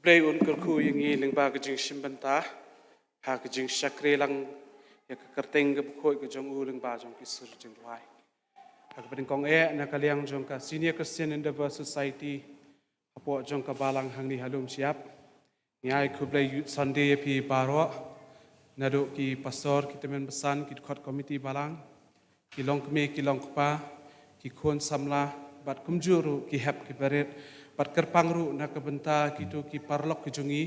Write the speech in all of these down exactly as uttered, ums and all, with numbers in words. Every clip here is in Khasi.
Blei un kyrkhu ïa ngi lyngba ka jingshim bynta ha ka jingshakri lang ïa ka kyrteng kaba khuid ka jong u lyngba jong ki sur jingrwai. Ha kaba nyngkong eh na ka liang jong ka Senior Christian Endeavour Society hapoh jong ka balang hangne ha Lumshyiap, ngi ai khublei Youth Sunday ïa phi baroh, naduh ki pastor, ki tymmen basan, ki dkhot komiti balang, ki longkmie ki longkpa, ki khun samla, bad kumjuh ruh ki hep ki barit, bad kyrpang ruh na ka bynta kito ki paralok ki jong ngi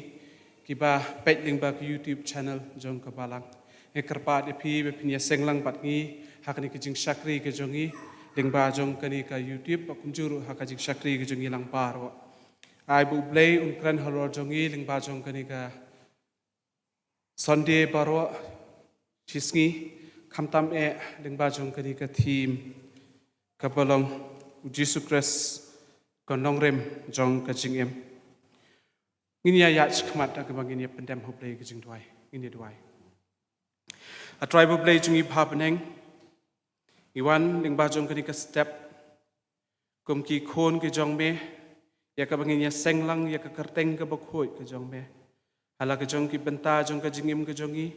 kiba peit lyngba ka YouTube channel jong ka balang. Ngi kyrpad ïa phi ba phin ïaseng lang bad ngi ha kane ka jingshakri ka jong ngi lyngba jong kane ka YouTube, bad kumjuh ruh ha ka jingshakri ka jong ngi lang baroh. Ai ba U Blei un kren halor jong ngi lyngba jong kane ka Sunday baroh shisngi, khamtam eh lyngba jong kane ka theme kaba long U Jisu Khrist, ka nongrim jong ka jingim. Ngin ïa ïaid shakhmat da kaba ngin ïa pyndem ha U Blei ka jingduwai. Ngin ïa duwai. A Trai ba U Blei jong ngi ba ha bneng, ngi wan lyngba jong kane ka step kum ki khun ki jong me, ïa kaba ngin ïaseng lang ïa ka kyrteng kaba khuid ka jong me ha la ka jong ki bynta jong ka jingim ka jong ngi,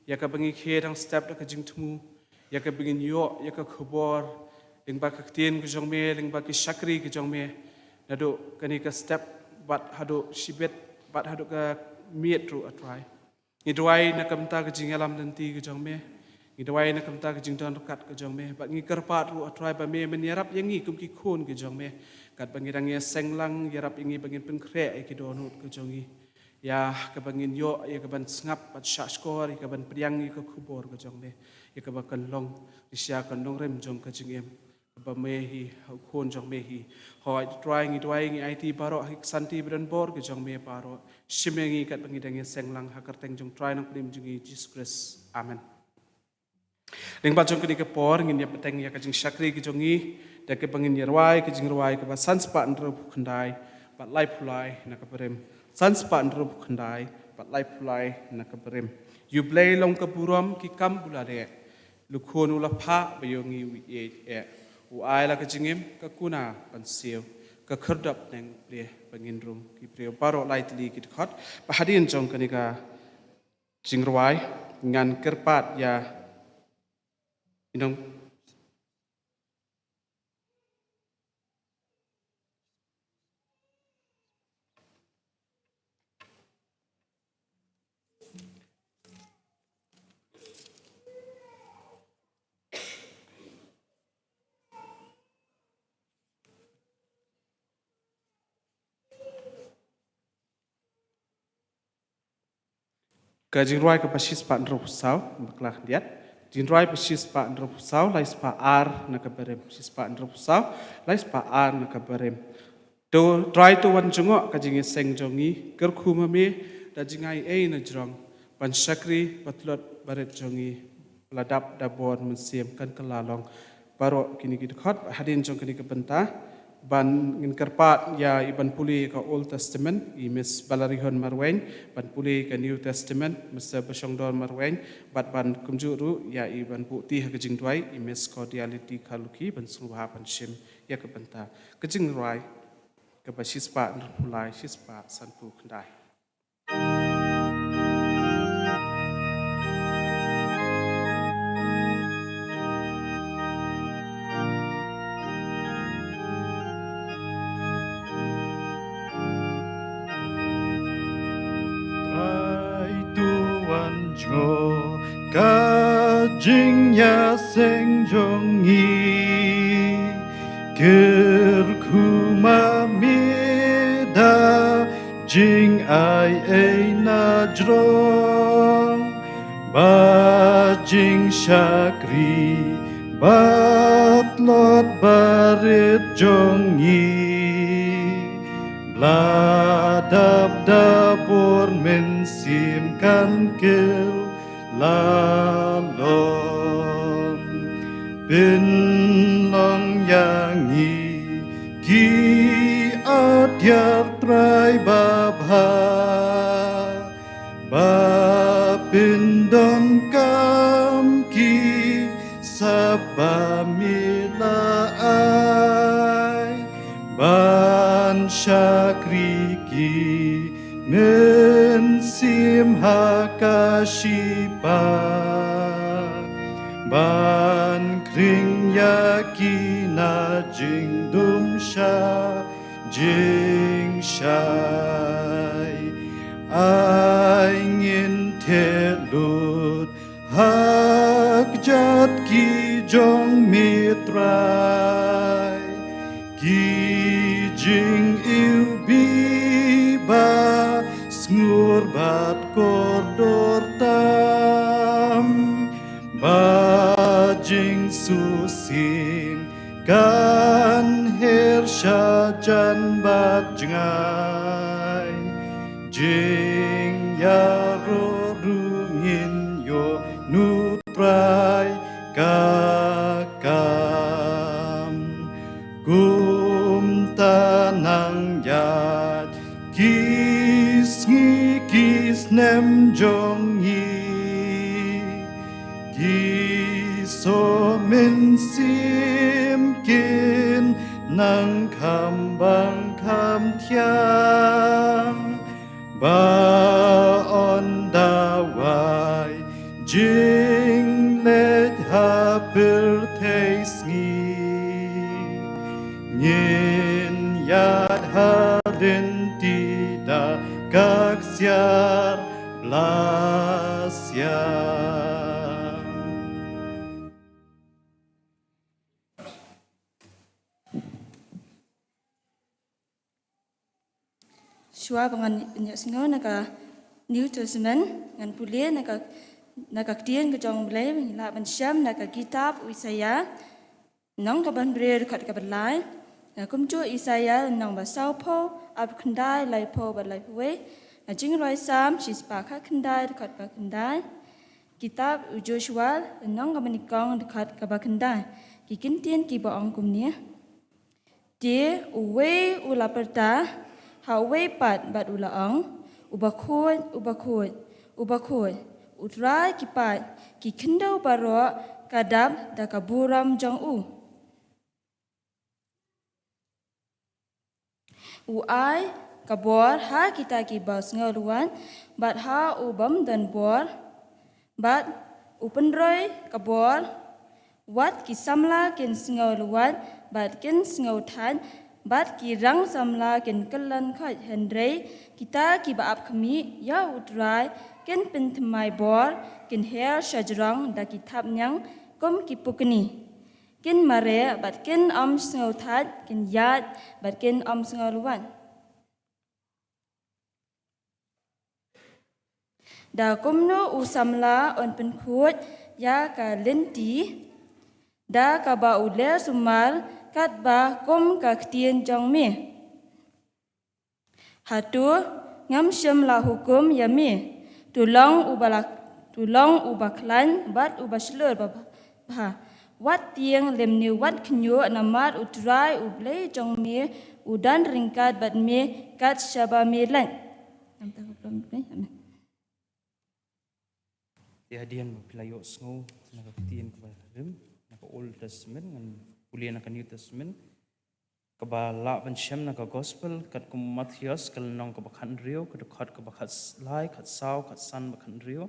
ïa kaba ngi khie dang step da ka jingthmu, ïa kaba ngin ïoh ïa ka khubor lyngba ka ktien ka jong me, lyngba ki shakri ka jong me, naduh kane ka step bad haduh shibit, bad haduh ka miet ruh, A Trai. Ngi duwai na ka bynta ka jingïalam lynti ka jong me. Ngi duwai na ka bynta ka jingdon ryngkat ka jong me. Bad ngi kyrpad ruh, A Trai, ba me men ïarap ïa ngi kum ki khun ki jong me, katba ngi dang ïaseng lang, ïarap ïa ngi ba ngin pynkhreh ïa ki dohnud ka jong ngi, ïa kaba ngin ïoh ïa kaban sngap bad shahshkor, ïa kaban pdiang ïa ka khubor ka jong me, ïa kaba kan long shisha ka nongrim jong ka jingim, kaba me hi, ha u khun jong me hi. Hooid Trai, ngi duwai, ngi aiti baroh ha ki ksanti ba don bor ka jong me baroh. Shim ïa ngi katba ngi dang ïaseng lang, ha ka kyrteng jong U Trai Nongpynim jong ngi Jisu Khrist. Amen. Lyngba jong kane ka por ngin ïa bteng ïa ka jingshakri ka jong ngi da kaba ngin ïa rwai ka jingrwai kaba san spah hynriewphew khyndai bad laiphew lai na ka barim. San spah hynriewphew khyndai bad laiphew lai na ka barim. Ïa U Blei long ka burom, ki kam u la leh, la khun u la phah ba ïoh ngi u ïeit eh. U ai la ka jingim, ka kuna ban siew, ka khyrdop neng U Blei ba ngin rung. Ki briew baroh lai tylli ki dkhot. Ba hadien jong kane ka jingrwai ngan kyrpad ïa i nong Ka jingrwai kaba shispah hynriewphew saw, bakla khyndiat. Jingrwai ba shispah hynriewphew saw, lai spah ar na ka barim. Shispah hynriewphew saw, lai spah ar na ka barim. To, Trai to wan jngoh ka jingïaseng jong ngi, kyrkhu ma me da jingai ei na jrong, ban shakri ba tlot barit jong ngi, la dap da bor mynsiem kan kylla long. Baroh kine ki dkhot, hadien jong kane ka bynta, ban ngin kyrpad ïa i ban pule ka Old Testament, i Miss Balarihon Marwein, ban pule ka New Testament, Mister Bashongdor Marwein, bad ban kumjuh ruh ïa i ban buhti ha ka jingduwai, i Miss Cordiality Kharlukhi, ban sngewbha ban shim ïa ka bynta. Ka jingrwai kaba shispah hynriewphew lai, shispah sanphew khyndai. Trai to wan jngoh ka jingïaseng jong ngi, kyrkhu ma me da jingai ei na jrong, ba jingshakri ba tlot barit jong ngi, la dap da bor mynsiem kan kylla long. Pynlong ïa ngi ki atiar Trai babha, ba pyndonkam ki sap ba me la ai, ban shakri ki Mynsiem ha ka shipa ban khring ïa ki na jingdum sha jingshai. Ai ngin theh lut ha kjat ki jong me Trai, ki jingiwbih ba sngur bad kordor tam, ba jingshisha kan her sha jan bad jngai. Jingïaroh ruh ngin ïoh na u Trai ka kam. Kumta nang ïaid ki sngi ki snem jong ngi, ki soh mynsiem kin nang kham bang kham thiang. Ba yn da wai jingleh ha pyrthei sngi, ngin ïaid ha lynti da ka ksiar la siang. Shuwa ba ngan ïohsngew na ka New Testament, ngan pule na ka, na ka ktien ka jong U Blei, ngi lah ban shem na ka kitab u Isaïah, lynnong kaba hynriew dkhot kaba lai. Na kumjuh Isaïah lynnong ba sawphew, arphew khyndai, laiphew bad laiphew wei. Na Jingrwai Salm shispah khatkhyndai dkhot ba khyndai. Kitab u Joshua lynnong kaba nyngkong dkhot kaba khyndai. Ki kyntien kiba ong kumne. Te uwei u la pyrta ha uwei pat bad u la ong, U Bakhuid, U Bakhuid, U Bakhuid, U Trai ki paid, ki khyndew baroh ka dap da ka burom jong u. U ai ka bor ha kita kiba sngewlwait bad ha u bym don bor, bad u pynroi ka bor. Wat ki samla kin sngewlwait bad kin sngewthait, bad ki rang samla kin kyllon khoit, hynrei kita kiba ap khmih ïa U Trai kin pynthymmai bor, kin her shajrong da ki thapniang kum ki pukni. Kin mareh bad kin ym sngewthait, kin ïaid bad kin ym sngewlwait. Da kumno u samla un pynkhuid ïa ka lynti da kaba u leh sumar katba kum ka ktien jong me? Hato ngam shym la hukum ïa me? To long uba la, to long uba khlaiñ bad uba shlur ba, ba. Wat tieng lymne wat khynñiuh, namar U Trai U Blei jong me u don ryngkat bad me kat shaba me leit. Amen. Te hadien ba phi la ïohsngew na ka ktien kaba rim na ka Old Testament, ngan pule na ka New Testament, kaba lah ban shem na ka Gospel katkum u Mathaios, ka lynnong kaba khathynriew, ka dkhot kaba khatlai, khatsaw, khatsan bad khathynriew.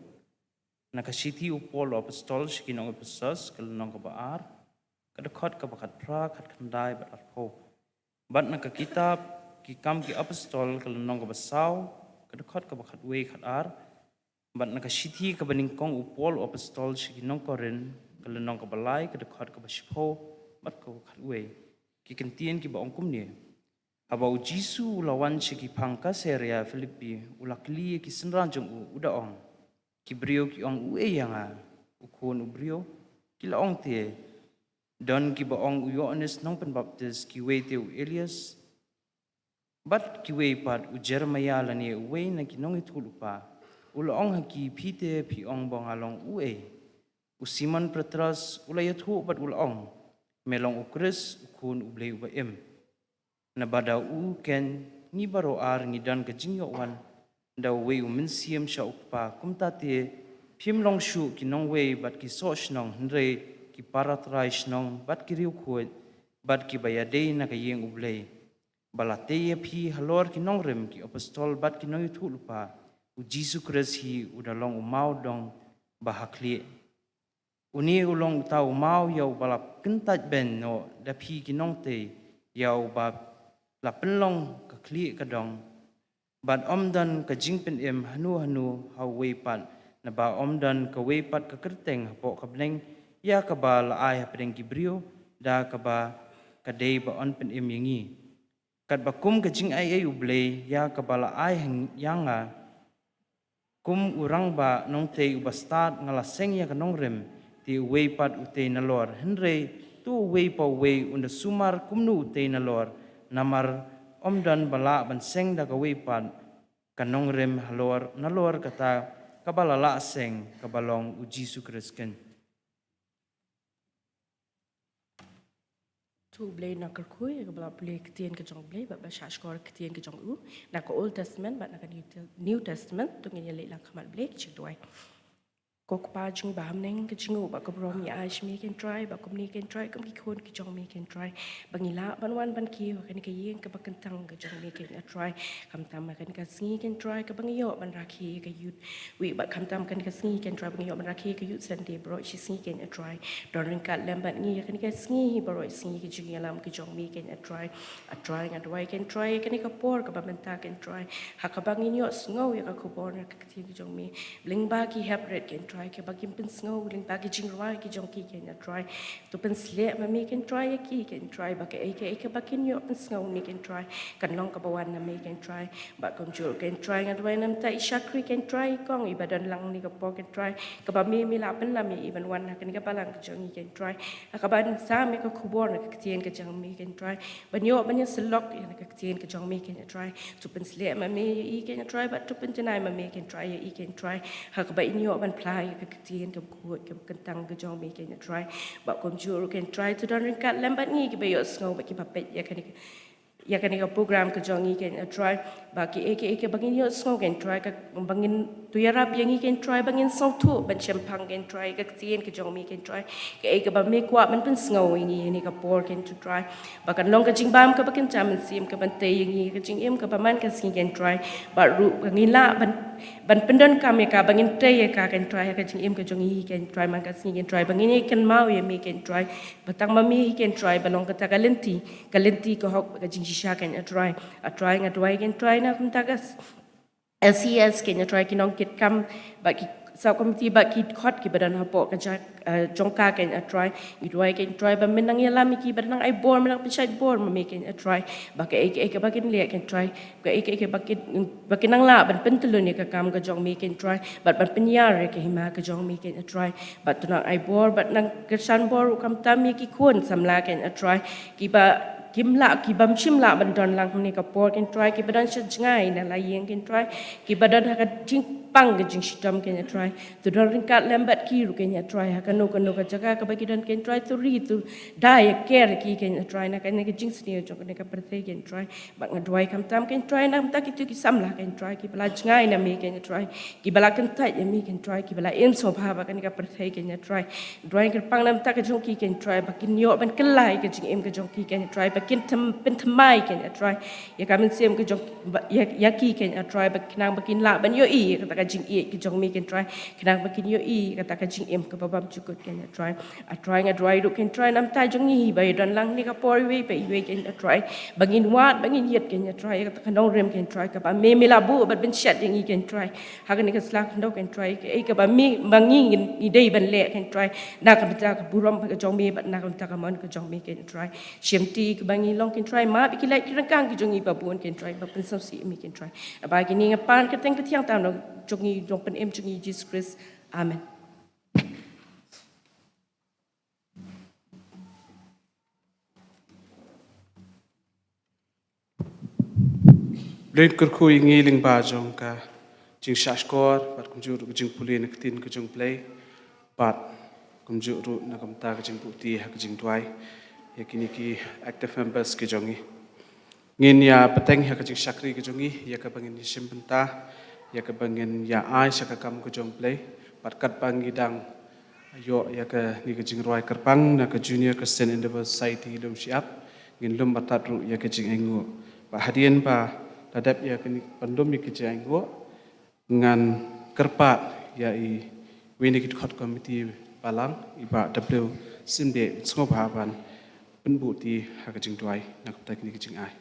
Na ka shithi u Paul u apostol sha ki nong Ephesos, ka lynnong kaba ar, ka dkhot kaba khatphra, khatkhyndai bad arphew. Bad na ka kitab Ki Kam ki Apostol, ka lynnong kaba saw, ka dkhot kaba khatwei, khatar. Bad na ka shithi kaba nyngkong u Paul u apostol sha ki nong Korinth, ka lynnong kaba lai, ka dkhot kaba shiphew bad ka khatwei. Ki kyntien kiba ong kumne. Haba u Jisu u la wan sha ki phang Kaisarea Philippi, u la kylli ïa ki synran jong u, u da ong, ki briew ki ong uei ïa nga, u Khun u briew? Ki la ong te, don kiba ong u Ïoannis Nongpynbaptis, kiwei te u Elias, bad kiwei pat u Jeremaïah lane uwei na ki nongïathuhlypa. U la ong ha ki, phi te phi ong ba nga long uei? U Simon Petros u la ïathuh bad u la ong, me long u Khrist, u Khun u Blei uba im. Naba da u keiñ ngi baroh ar ngi don ka jingïoh wan da uwei u mynsiem sha u Kpa. Kumta te phim long shuh ki nongwei bad ki soh shnong, hynrei ki para trai shnong bad ki riewkhuid bad kiba ïadei na ka ïing U Blei. ba la tei ïa phi halor ki nongrim, ki apostol bad ki nongïathuhlypa, u Jisu Khrist hi u da long u maw dong ba ha khlieh. Une u long uta u maw ïa uba la kyntait beiñ noh da phi ki nongtei, ïa uba la pynlong ka khlieh ka dong. Bad ym don ka jingpynim hano hano ha uwei pat, naba ym don kawei pat ka kyrteng hapoh ka bneng ïa kaba la ai hapdeng ki briew da kaba ka dei ba yn pynim ïa ngi. Katba kum ka jingaiei U Blei ïa kaba la ai ha ïa nga, kum u rangbah nongtei uba stad, nga la seng ïa ka nongrim, te uwei pat u tei nalor, hynrei to uwei pa uwei un da sumar kumno u tei nalor. Namar ym don ba lah ban seng da kawei pat ka nongrim halor, nalor kata kaba la lah seng, kaba long u Jisu Khrist keiñ. To U Blei un kyrkhu ïa kaba la pule ka ktien ka jong U Blei bad ba shah shkor ka ktien ka jong u na ka Old Testament bad na ka New Te-, New Testament. To ngin ïa leit lang khmat U Blei ki jingduwai. Ko Kpa jong ngi ba ha bneng, ka jingnguh bad ka burom ngi ai sha me keiñ Trai, ba kumne keiñ Trai, kum ki khun ki jong me keiñ Trai, ba ngi lah ban wan ban kiew ha kane ka ïing kaba kyntang ka jong me keiñ Trai. Khamtam ha kane ka sngi keiñ Trai kaba ngi ïoh ban rakhe ïa ka Youth Week, bad khamtam kane ka sngi keiñ Trai ba ngi ïoh ban rakhe ïa ka Youth Sunday baroh shi sngi keiñ Trai. Don ryngkat lem bad ngi ha kane ka sngi hi baroh shi sngi, ka jingïalam ka jong me keiñ Trai. Trai, nga duwai keiñ Trai, kane ka por kaba mynta keiñ Trai, ha kaba ngin ïohsngew ïa ka khubor na ka ktien ka jong me, lyngba ki heprit keiñ Trai, kaba kin pynsngew lyngba ki jingrwai ki jong ki keiñ Trai. To pynsleh ma me keiñ Trai ïa ki keiñ Trai, ba kaei kaei kaba kin ïoh pynsngew ne keiñ Trai, kan long kaba wan na me keiñ Trai. Bad kumjuh keiñ Trai, nga duwai namar ïa i shakri keiñ Trai, i kong iba don lang ne ka por keiñ Trai, kaba me, me la pynlong ïa i ban wan ha kane ka balang ka jong ngi keiñ Trai, ha kaba yn sam ïa ka khubor na ka ktien ka jong me keiñ Trai, ban ïoh ban ïa syllok ïa na ka ktien ka jong me keiñ Trai. To pynsleh ma me ïa i keiñ Trai, bad to pynjanai ma me keiñ Trai ïa i keiñ Trai, ha kaba in ïoh ban phla ïa ka ktien kaba khuid kaba kyntang ka jong me keiñ Trai. Bad kumjuh ruh keiñ Trai, to don ryngkat lem bad ngi kiba ïohsngew bad kiba peit ïa kane ka, ïa kane ka program ka jong ngi keiñ Trai, ba kiei kiei kiba ngin ïohsngew keiñ Trai, ka, ba ngin to ïarap ïa ngi keiñ Trai, ba ngin sngewthuh ban shemphang keiñ Trai ka ktien ka jong me keiñ Trai, kaei kaba me kwah ban pynsngew ïa ngi ha kane ka por keiñ Trai, ba kan long ka jingbam kaba kynja mynsiem kaban tei ïa ngi ha ka jingim kaba man ka sngi keiñ Trai. Bad ruh ba ngin lah ban, ban pyndonkam ïa ka, ba ngin tei ïa ka keiñ Trai ha ka jingim ka jong ngi keiñ Trai man ka sngi keiñ Trai, ba ngin ïakynmaw ïa me keiñ Trai, ba tang ma me hi keiñ Trai ba long kata ka lynti, ka lynti ka hok, ka jingshisha keiñ Trai. Trai, nga duwai keiñ Trai na ka bynta ka S E S keiñ Trai, ki nongkitkam bad ki sub committee bad ki khot kiba don hapoh ka jaka, eh, jong ka keiñ Trai. Ngi duwai keiñ Trai ba men nang ïalam ïa ki, ba nang ai bor, men nang pynshait bor ma me keiñ Trai, ba kaei kaei kaba kin leh keiñ Trai, kaei kaei kaba kin, ba kin nang lah ban pyntylun ïa ka kam ka jong me keiñ Trai, bad ban pynïar ïa ka hima ka jong me keiñ Trai. Bad to nang ai bor bad nang kyrshan bor ruh khamtam ïa ki khun samla keiñ Trai, kiba kim lah, kibym shym lah ban don lang ha kane ka por keiñ Trai, kiba don sha jngai na la ïing keiñ Trai, kiba don ha ka jingpang ka jingshitom keiñ Trai. To don ryngkat lem bad ki ruh keiñ Trai, ha kano kano ka jaka kaba ki don keiñ Trai, to ri, to da ïa care ïa ki keiñ Trai na kane ka jingsniew jong kane ka pyrthei keiñ Trai. Bad nga duwai khamtam keiñ Trai na ka bynta kito ki samla keiñ Trai, kiba la jngai na me keiñ Trai, kiba la kyntait ïa me keiñ Trai, kiba la im sngewbha bad kane ka pyrthei keiñ Trai. Duwai kyrpang na ka bynta ka jong ki keiñ Trai, ba kin ïoh ban kylla ïa ka jingim ka jong ki keiñ Trai, ba kin them, pynthymmai keiñ Trai ïa ka mynsiem ka jong, ba, ïa, ïa ki keiñ Trai, ba khnang ba kin lah ban ïohi ïa kata ka jingïeit ka jong me keiñ Trai, khnang ba kin ïohi ïa kata ka jingim kaba bymjukut keiñ Trai. Trai, nga duwai ruh keiñ Trai na ka bynta jong ngi hi ba ïa don lang ha kane ka por iwei pa iwei keiñ Trai, ba ngin wad, ba ngin ïit keiñ Trai ïa kata ka nongrim keiñ Trai, kaba me, me la buh bad pynshet ïa ngi keiñ Trai ha kane ka sla khyndew keiñ Trai, kaei kaba me, ba ngi ngin, ngi dei ban leh keiñ Trai na ka bynta ka burom ka jong me bad na ka bynta ka mon ka jong me keiñ Trai. Shimti kaba ngi long keiñ Trai, map ïa ki lait ki ryngkang ki jong ngi ba bun keiñ Trai, ba pynsngewsih ïa me keiñ Trai. Naba kine nga pan kyrteng pathiang tam jong ngi, jong Pynim jong ngi Jisu Khrist. Amen. Blei un kyrkhu ïa ngi lyngba jong ka jingshahshkor bad kumjuh ruh ka jingpule na ka ktien ka jong U Blei, bad kumjuh ruh na ka bynta ka jingbuhti ha ka jingduwai ïa kine ki active members ki jong ngi. Ngin ïa bteng ha ka jingshakri ka jong ngi, ïa kaba ngin ïa shim bynta, ïa kaba ngin ïa ai sha ka kam ka jong U Blei, bad katba ngi dang ïoh ïa kane ka jingrwai kyrpang na ka Junior Christian Endeavour Society Lumshyiap, ngin lum bad tad ruh ïa ka jingainguh. Bad hadien ba la dep ïa kane, ban lum ïa ki jingaiñguh, ngan kyrpad ïa i, wei na ki dkhot komiti balang, i Bah W. Symbiang, sngewbha ban pynbuh ïa i ha ka jingduwai na ka bynta kine ki jingai.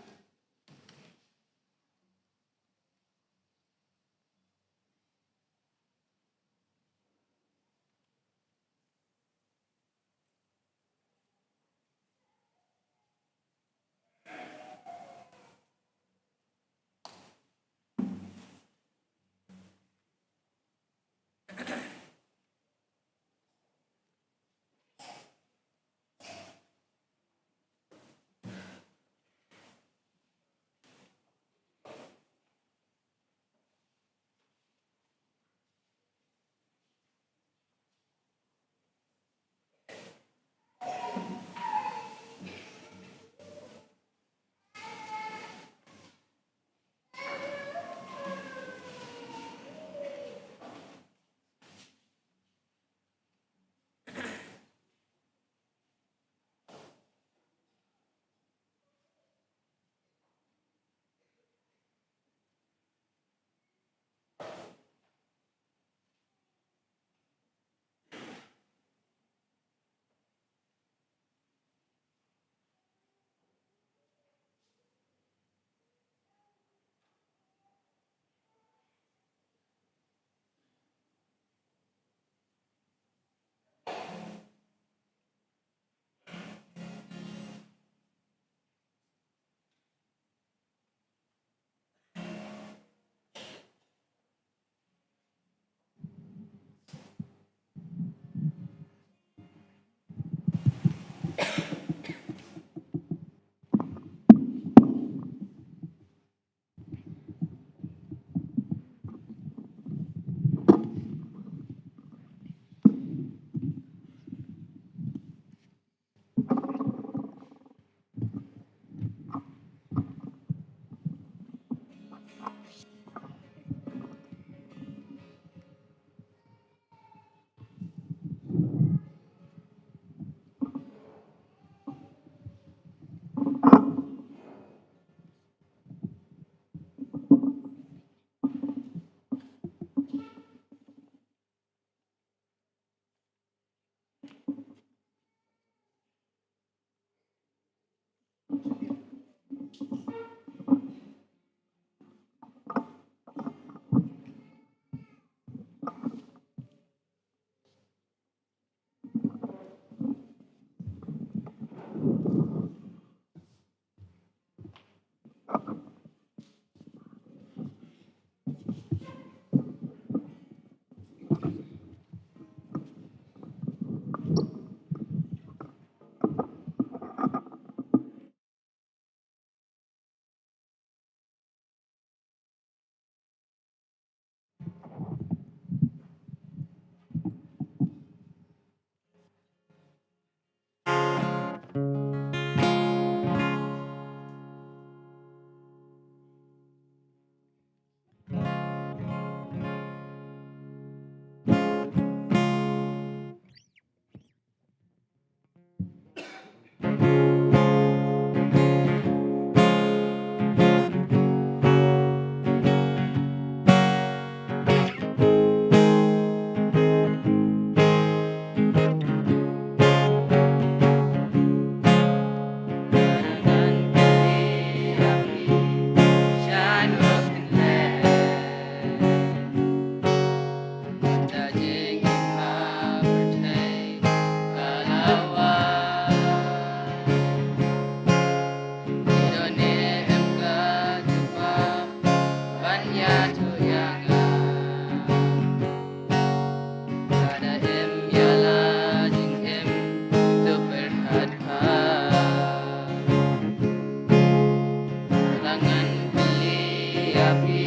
Langan beli api,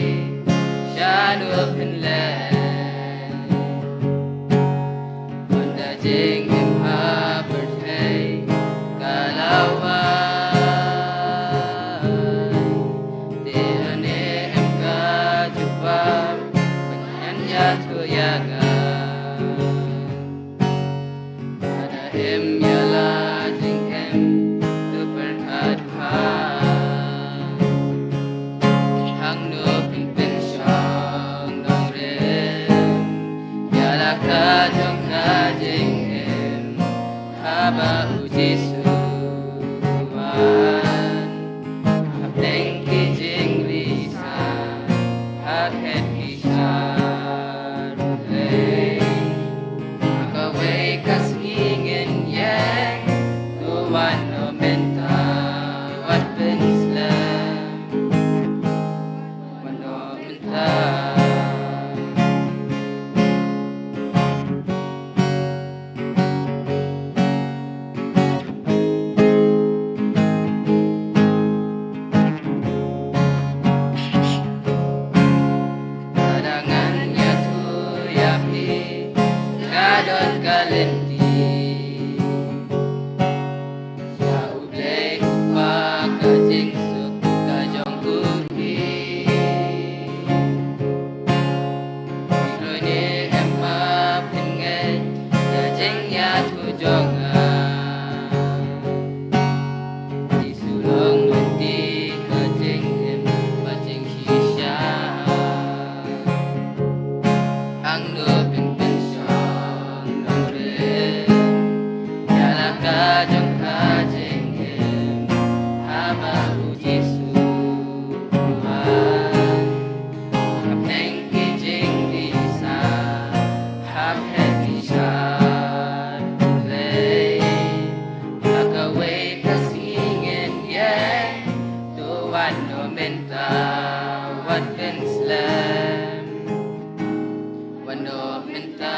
shalua pynleh. Ynda jingim ha pyrthei ka la wai, te lane em ka jubab, pynïan ïathuh ïa nga. Lada im ïa la jingim, to pyrkhat bha. lynti. Ïa U Blei Kpa ka jingsuk ka jong u hi. Phi kloi ne em ba phin ngeit ïa jingïathuh jong nga? Jisu long lynti, ka jingim bad jingshisha. Hangno phin pynshong nongrim ïa la ka jong ka jingim, haba U Jisu u wan hapdeng ki jingdih sah, ha phet ki shad U Blei. Ha kawei ka sngi ngin ïeng. To wan noh mynta, wat pynslem. Wan noh mynta.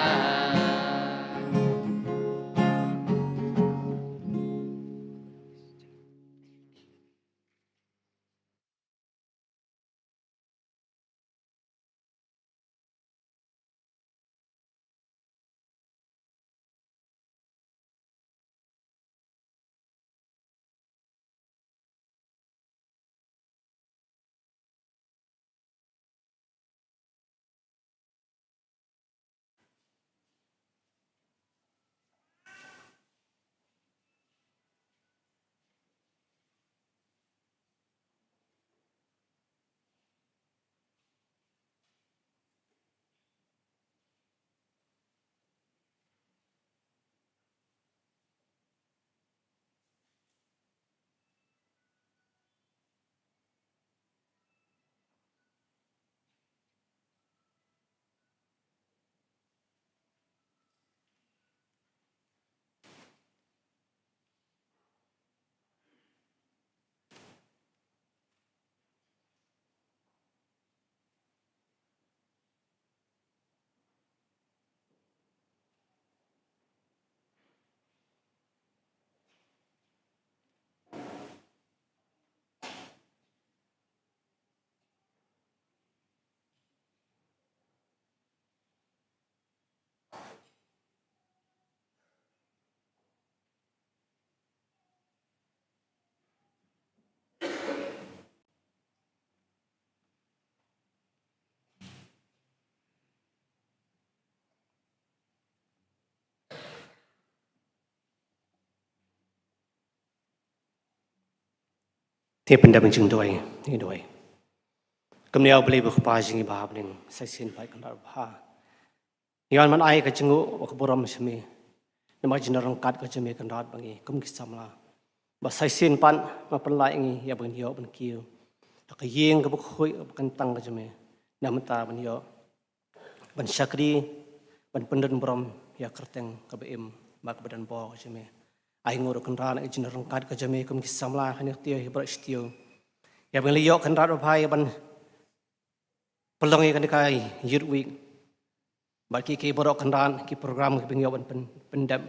Te pyndep jingduwai, ngi duwai. Kumne, A Blei ba Kpa jong ngi ba ha bneng, sa shisien pat Kynrad babha, ngi wan ban ai ka jingnguh bad ka burom sha me. Namar ka jingryngkat ka jong me Kynrad ba ngi kum ki samla, ba sa shisien pat me pynlait ngi ïa ban ïoh ban kiew ha ka ïing kaba khuid kaba kyntang ka jong me. Na mynta ban ïoh ban shakri, ban pyndon burom ïa ka kyrteng kaba im bad kaba don bor ka jong me. Ai nguh ruh Kynrad ïa ka jingryngkat ka jong me kum ki samla ha kane ka taïew hi baroh shi taïew. Ïa ba ngi la ïoh Kynrad babha ïa ban pynlong ïa kane ka Youth Week bad kiei kiei baroh Kynrad, ki program kiba ngi ïoh ban pyn-, pyndep,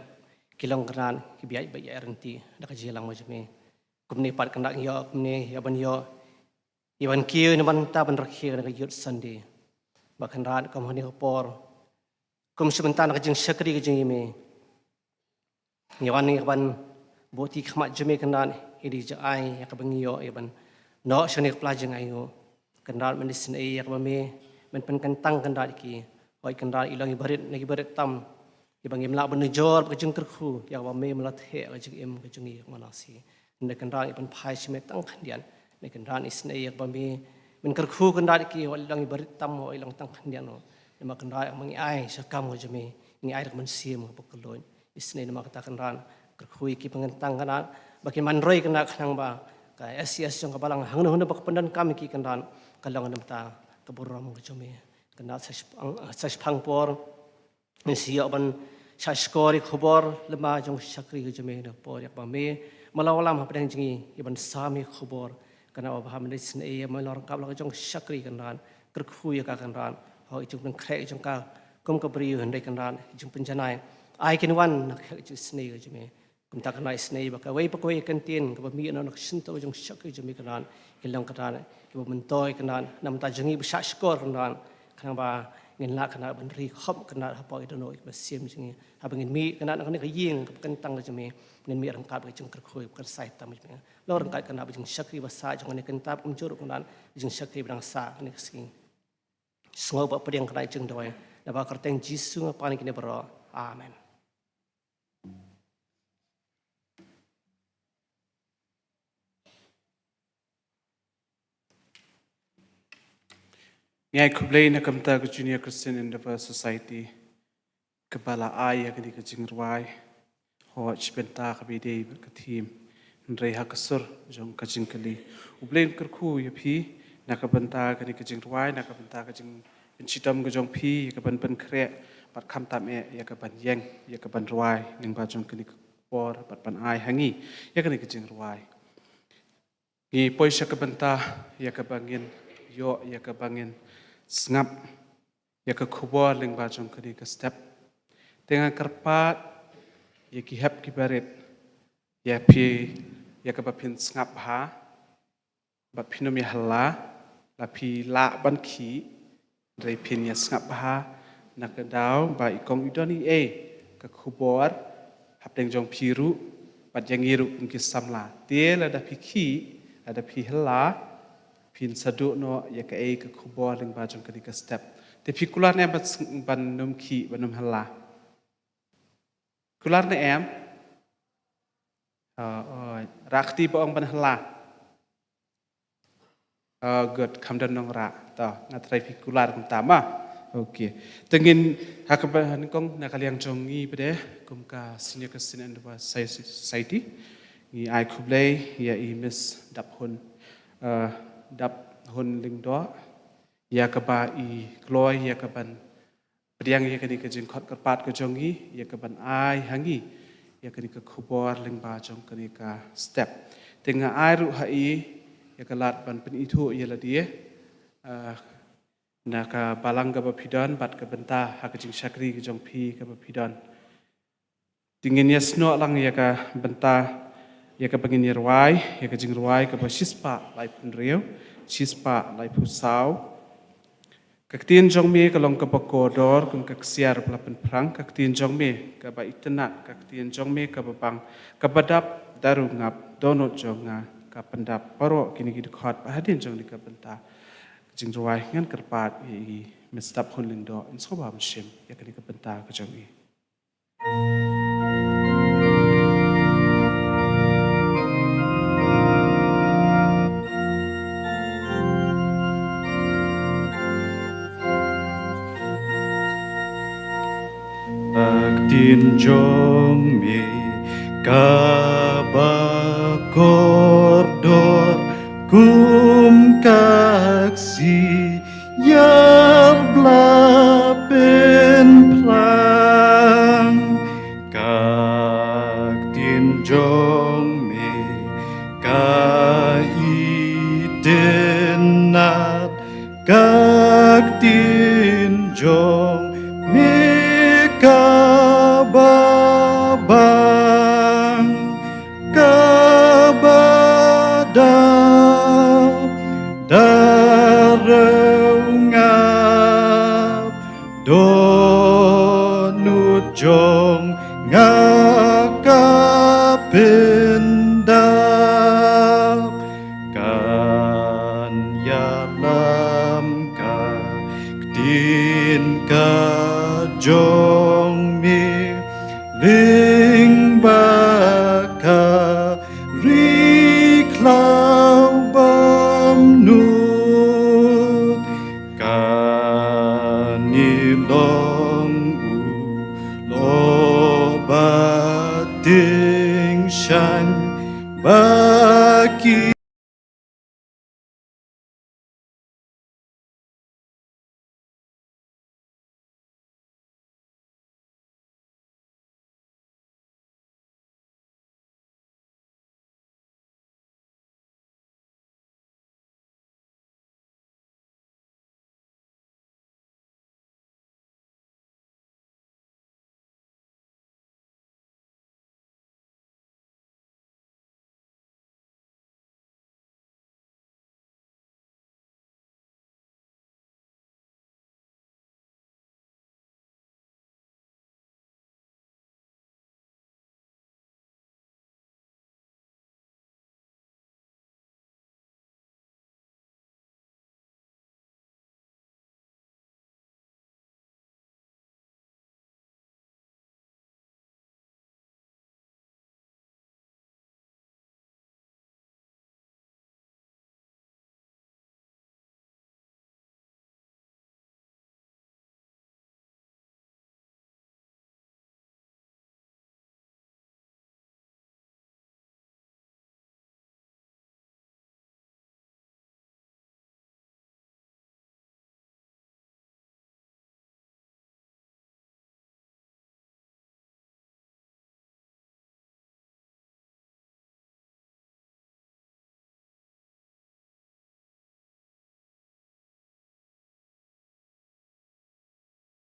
ki long Kynrad kiba ïaid beit ïaid ryntih da ka jingïalang ka jong me. Kumne pat Kynrad ngi ïoh kumne ïa ban ïoh ïa ban kiew na bynta ban rakhe kane ka Youth Sunday. Bad Kynrad kum ha kane ka por, kum shi bynta na ka jingshakri ka jong i me, ngi wan ïa ban buh ïa ki khmat jong me Kynrad, ïa ki jingai ïa kaba ngi ïoh ïa ban noh sha kane ka pla jingai. Kynrad men isynei ïa kaba me men pynkyntang Kynrad ïa ki. Hooid Kynrad, i long iba rit na kiba rit tam, iba ngim lah ban nujor bad ka jingkyrkhu ïa kaba me men la theh ka jingim ka jong ngi ïa ka manasi. Hynrei Kynrad i pynphai sha me tang khyndiat. Hynrei Kynrad isynei ïa kaba me men kyrkhu Kynrad ïa ki, wat la long iba rit tam, wat la long tang khyndiat noh. Namar Kynrad ma ngi ai sha kam ka jong me, ngi ai da ka mynsiem kaba kylluid. Isynei namar kata Kynrad, kyrkhu ïa ki pynkyntang Kynrad ba kin ban roi Kynrad, khnang ba ka S C S jong ka balang hangno hangno ba ka pyndonkam ïa ki Kynrad, ka long na bynta ka burom ka jong me. Kynrad sa shipang, sa shipang por ngin sa ïoh ban shah shkor ïa ka khubor lyngba jong ka shakri ka jong me, na ka por ïa kaba me me la wallam hapdeng jong ngi ïa ban sam ïa ka khubor. Kynrad babha, men isynei ïa me la ryngkat la ka jong ka shakri Kynrad, kyrkhu ïa ka Kynrad. Hooid, ka jingpynkhreh jong ka kum ka briew, hynrei Kynrad ka jingpynjanai ai kin wan na ka khet ka jingisynei ka jong me. Kumta Kynrad isynei ba kawei pa kawei ka kyntien kaba mih na ka shyntur jong ka shakri jong me Kynrad, kin long Kynrad kiba myntoi Kynrad na bynta jong ngi ba shah shkor Kynrad, khnang ba Ngin lah kane ban ri khop kane hapoh ïa dohnud ïa ka mynsiem jong ngi. Haba ngin mih kane na kane ka ïing kaba kyntang ka jong me, ngin mih ryngkat bad ka jingkyrkhu kaba kynsai tam jong me. Long ryngkat kane bad ka jingshakri basa jong kane ka bynta, kumjuh ruh kane ka jingshakri ba dang sah kane ka sngi. Sngewbha pdiang kane ka jingduwai. Naba ka kyrteng Jisu nga pan ïa kine baroh. Amen. Ngi ai khublei na ka bynta ka Junior Christian Endeavour Society kaba la ai ïa kane ka jingrwai. Hooid, shi bynta kaba ïadei bad ka theme, hynrei ha ka sur jong ka jingkylli. U Blei un kyrkhu ïa phi na ka bynta kane ka jingrwai, na ka bynta ka jingpynshitom ka jong phi ïa ka ban pynkhreh bad khamtam eh ïa ka ban ïeng, ïa ka ban rwai lyngba jong kane ka por bad ban ai ha ngi ïa kane ka jingrwai. Ngi poi sha ka bynta ïa kaba ngin ïoh, ïa kaba ngin sngap ïa ka khubor lyngba jong kane ka step. Te nga kyrpad ïa ki hep ki barit, ïa phi, ïa kaba phin sngap bha bad phin ym ïa hylla, la phi lah ban khih, hynrei phin ïa sngap bha na ka daw ba i kong i don i ei ka khubor hapdeng jong phi ruh bad ïa ngi ruh kum ki samla. Te lada phi khih, lada phi hylla, phin sa duh noh ïa kaei ka khubor lyngba jong kane ka step. Te phi kular ne em ban, ban ym khih, ban ym hylla? Kular ne em? Oh, oh, rah kti ba ong ban hylla. Oh, good, kham don nongrah. To, nga trai phi kular kumta ma. Okay. Te ngin ha kaba nyngkong na ka liang jong ngi pat de kum ka Senior Christian Endeavour Society, ngi ai khublei ïa i Miss Daphun, eh, Daphun Lyngdoh, ïa kaba i kloi ïa ka ban pdiang ïa kane ka jingkhot kyrpad ka jong ngi, ïa ka ban ai ha ngi ïa kane ka khubor lyngba jong kane ka step. Te nga ai ruh ha i ïa ka lad ban pynithuh ïa lade, eh, na ka balang kaba phi don bad ka bynta ha ka jingshakri ka jong phi kaba phi don. Te ngin ïa snoh lang ïa ka bynta, ïa kaba ngin ïa rwai, ïa ka jingrwai kaba shispah laiphew hynriew, shispah laiphew saw. Ka ktien jong me ka long kaba kordor kum ka ksiar ba la pynphrang, ka ktien jong me kaba itynnad, ka ktien jong me kaba bang, kaba dap da ruh ngap, dohnud jong nga ka pyndap. Baroh kine ki dkhot ba hadien jong kane ka bynta ka jingrwai ngan kyrpad ïa i Miss Daphun Lyngdoh in sngewbha ban shim ïa kane ka bynta ka jong i. Ka ktien jong me kaba kordor kum ka ksiar ba la pynphrang, ka ktien jong me ka itynnad, ka ktien jong me kaba bang, kaba dap da ruh ngap, dohnud jong nga ka pyndap. Kan ïalam ka ktien ka jong me lyngba ka ri khlaw bymnud. Kane long